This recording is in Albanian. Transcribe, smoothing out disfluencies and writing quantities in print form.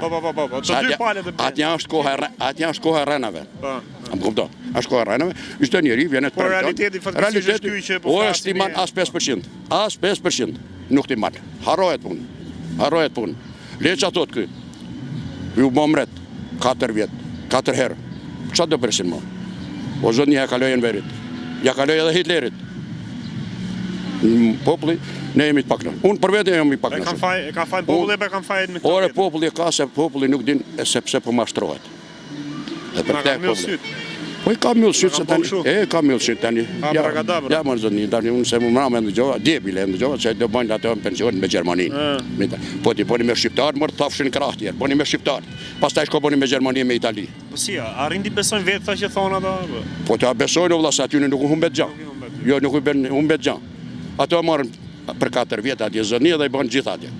Po, po, po, po, po. Të dy palët e bëjnë. Atje është koha e atje është koha e rrenave. Po. A më kupton? Është koha e rrenave. Çdo njeri vjen e të Po realiteti fatkeqësisht është ky që po flasim. Ore, s'i man as 5%. As 5% nuk t'i man. Harroje atë punë. Harroje atë punë. Le ça thotë ky. Ju bo mret 4 vjet, 4 herë. Ça do presin më? O zotni ja kaloi Enverit. Ja kaloi edhe Hitlerit. Populli, ne jemi të pakënaqur. Unë për vete jam i pakënaqur. E kanë faj, e ka faj populli apo e kanë fajin me këtë? Ore populli e ka se populli nuk din e sepse po mashtrohet. Dhe për këtë populli. Po i ka mbyll sytë se tani, e ka mbyll sytë tani. Ja, ja më zotni, tani unë se më mramë e ndëgjova, dje bile e ndëgjova se do bëjnë ato në pension me Gjermaninë. Po ti bëni me shqiptar, mor thafshin krah tjerë, bëni me shqiptar. Pastaj shko bëni me Gjermani me Itali. Po si, arrin t'i besojnë vetë këta që thonë ato? Apo? Po ta besojnë o vëlla se aty nuk u humbet gjë. Jo, nuk u bën humbet gjë. Ato marrin për 4 vjet atje zotni dhe i bën gjithë atje.